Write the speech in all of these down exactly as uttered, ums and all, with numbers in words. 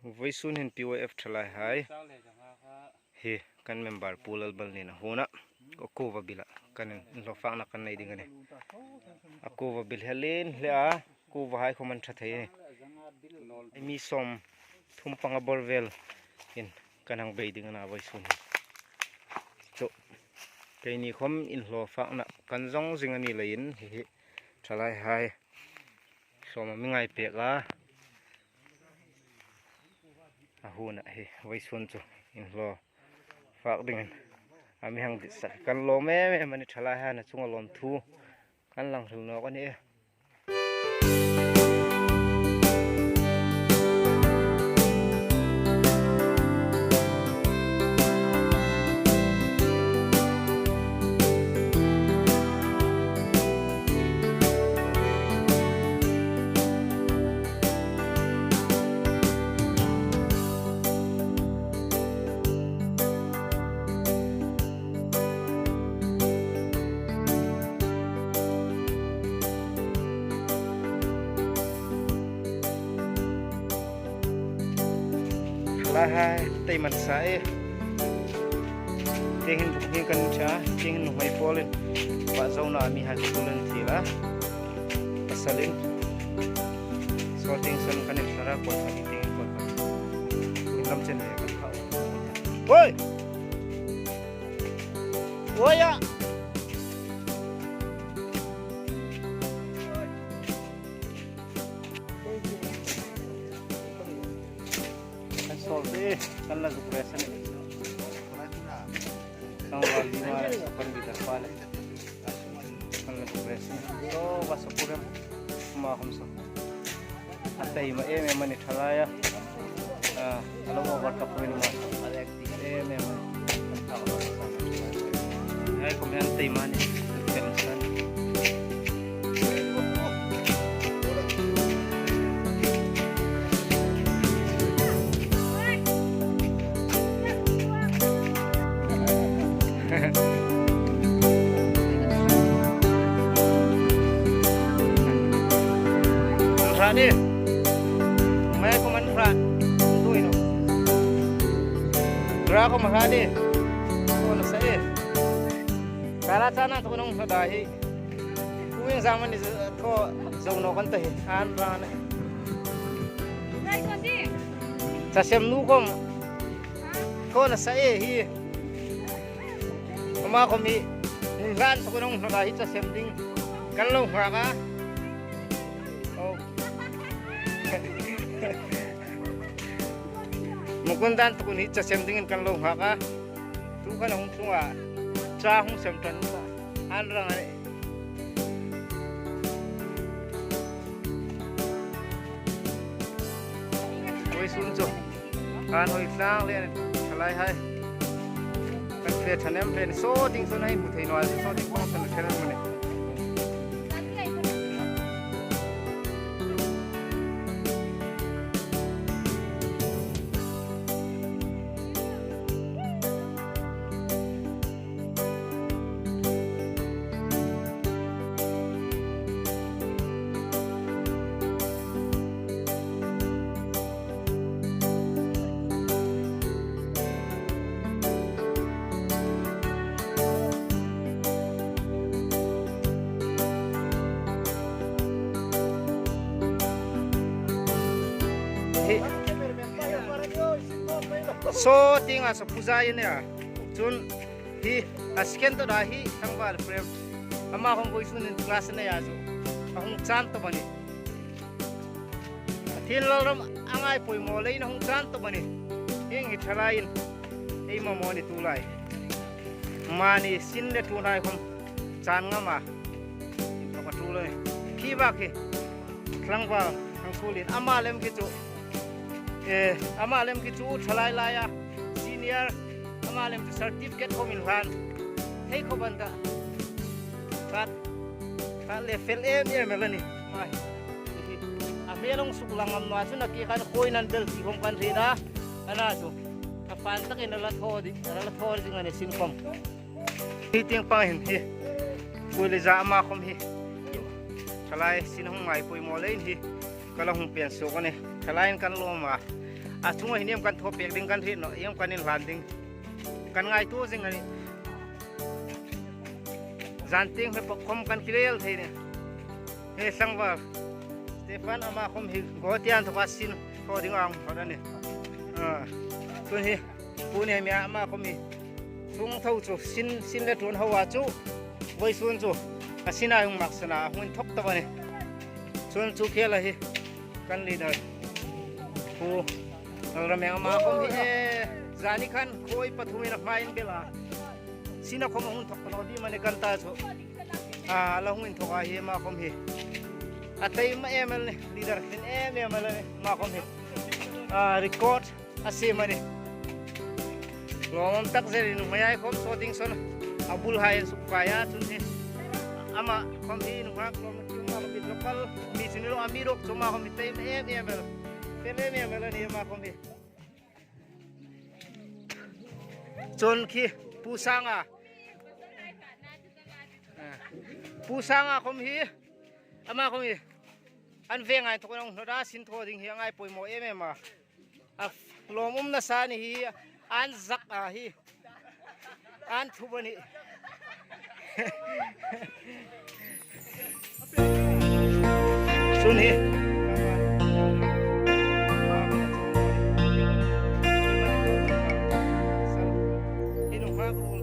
Vawisun hin P Y F ṭhalaihai hi kan member Pu Lalbalnin a huona, a kuva bila kan inhlawfakna kan nei ding a nih. A kuva bil hi a lien hle a, kuvahai khawm an ṭha thei a nih. Mi sawmthum panga bawr vel in kan hang bei ding a na vawisun hi. Chu, keini khawm inhlawfakna kan zawng zing a ni leiin hi hi ṭhalaihai sawma mi ngai pek a, a huona hi vawisun chu inhlawfak dingin a mi hang ditsak kan lawm em em a nih. Ṭhalaihai chunga lawmthu kan lang hril nawk a nih. Ṭhalaihai, tei man sa e. Tieng hin, tieng kan ṭha, tieng hin nuhmei pawlin. Ba zona mi hai ko kulen ti la. Pasalin. So tieng san kan in sara ko sa tieng ko. Lam chen le kan kha. Oi! Oi ya! Kan sawl te, kan la zuk rest a nih. Kan la zuk rest a nih. So, va sa purem. Ma khom sa. A taima em em a ni ṭhalaia. A, a lo over ka pui ni ma. Em em a ni. Ai, khom hian taima ni. Kan sa ni. Rani. Mai ko man ran. Tuino. Ra ko ma rani. Ko na sa e. Kara chana to nong sa da hi. Kuing zaman ni tho zo no kan ta hi. An ran. Chasem nu khom. Ko na sa e hi. Ama khom hi. Hung hlan to nong sa da hi chasem ding. Kan lo nghak a. Oh. Mukun dan tukun hi chasem dingin kan lo nghak a. Tu kan hung tlung a. Cha hung sem tan ta. An rang a ni. Vawisun chu. Kan hoi tlang le ṭhalaihai. Kan fe ṭha nem hle ni. Saw ding saw nei hmu thei naw a, saw ding pang san ṭhen a ni. Hi. Saw tienga saw puja in a. Chun hi a second to da hi tlangval frame. Ama khom vawisun in class nei a chu. A hung chan to bani. Pathian lalram a ngai poimaw leiin a hung chan to bani. Hieng hi ṭhalaiin ei mamaw ni tulai. Mani sin le tunhai khom chan ngam a. Inthawka tul a ni. Khi vak hi tlangval Thangkhuolin ama lem khi chu. Eh, ama lem khi chu ṭhalai laia senior, ama lem chu certificate khom inhlan. Hei khawp an ta. Khat, khat le fel em em el a ni. Mai. A hmel hung suk lang ngam naw a chu nakie khan khuoin an bel ti khom kan hriet a. Ana chu. A fan takin a la thaw di, a la thaw ding a ni sin khom. Hi tieng pang hin hi. Khuoili za ama khom hi. Ṭhalai sin hung ngai poimaw leiin hi. Ka la hung pian suok a ni. Ṭhalaiin kan lawm a. A chunga hin ieng am kan thaw pek ding kan hriet naw, ieng am kan inhlan ding. Kan ngaituo zing a nih. Zan tieng hme pawp khawm kan kilel thei a nih. He tlangval Stephen ama khawm hi Guwahati-a inthoka sin thaw ding a hung hlawt a nih. A, tun hi Pu Nehemia ama khawm hi. Tlung tho chu sin, sin le ṭuon ho a chu. Vawisun chu a sin a hung maksan a, a hung inthok tah a nih. Chun chu khela hi kan leader Pu Lalremeng ama khawm hi, e, zani khan khawi pathumin a hmain bel a. Sin a khawm a hung inthok ta naw ding a nih kan ta chu. A, la hung inthok a hi ama khawm hi. A tei ma em el ni, leader hlin em em el ni ama khawm hi. A, record a siem a nih. Lawmum tak zel in hmai ai khawm saw ding sawn a bul hai an suk kai a chun hi. Ama khawm hi nunghak lawm ki ma khawm hi local mi chu ni lo, amiruokchu ama khawm hi tei em em el. Fel em em el a nih ama khawm hi. Chun khi Pu Sanga. A, Pu Sanga khawm hi. Ama khawm hi. An ve ngai thok nong hnoda sin thaw ding hi a ngai poimaw em em a. A lawmumna sa ni hi an zak a hi. An thup a nih. Sun hi. Hi nung hak rul.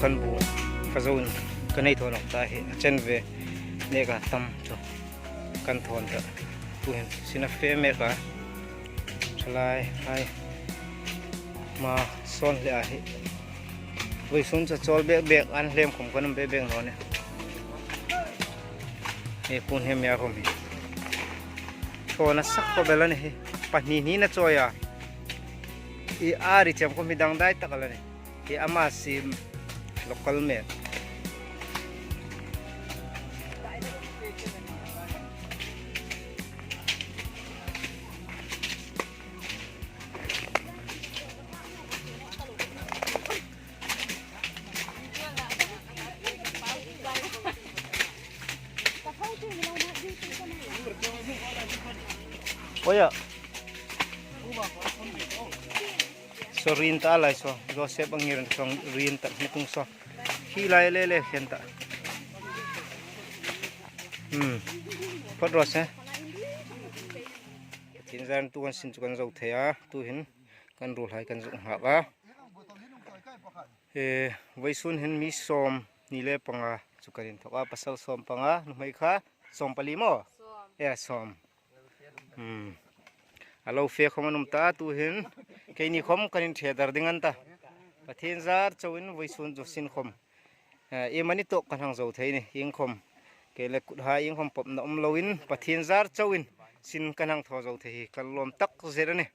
Kan bu ka zo in ka nei thaw nawk ta hi a chen ve nek a tam chu kan thawn ta. Tuhin sin a fe mek a. Thalai hai ma sawn le a hi. Vawisun chu chawl bek bek an hlem khum kan um bek bek naw ni. He Pu Nehemia khawm hi. Thaw nasa khawp el a ni hi. Pahni hni a chawi a. I ari chem khawm hi dangdai tak el a ni. Hi ama siem local mek. Oya. Saw rin ta lai saw. Joseph Angir saw rin ta ni tung saw. Hi lai le le hian ta. Hmm. Phawt rawh se. Tin zan tu kan sin chu kan zo thei a. Tuhin kan ruolhai kan zuk nghak a. E, vawisun hin mi sawm ni le panga chu kan inthawk a, pasal sawm panga, nuhmei kha sawm pali maw? E, sawm. Hmm. A lo fe khawm an um ta, tu hin keini khawm kan inṭhe dar ding an ta. Pathien zar chauin vawisun chu sin khawm, e, iemani tawk kan hang zo thei ni, ieng khawm. Kei le kuthai ieng khawm pawpna um loin Pathien zar chauin sin kan hang thaw zo thei hi kan lawm tak zet a nih.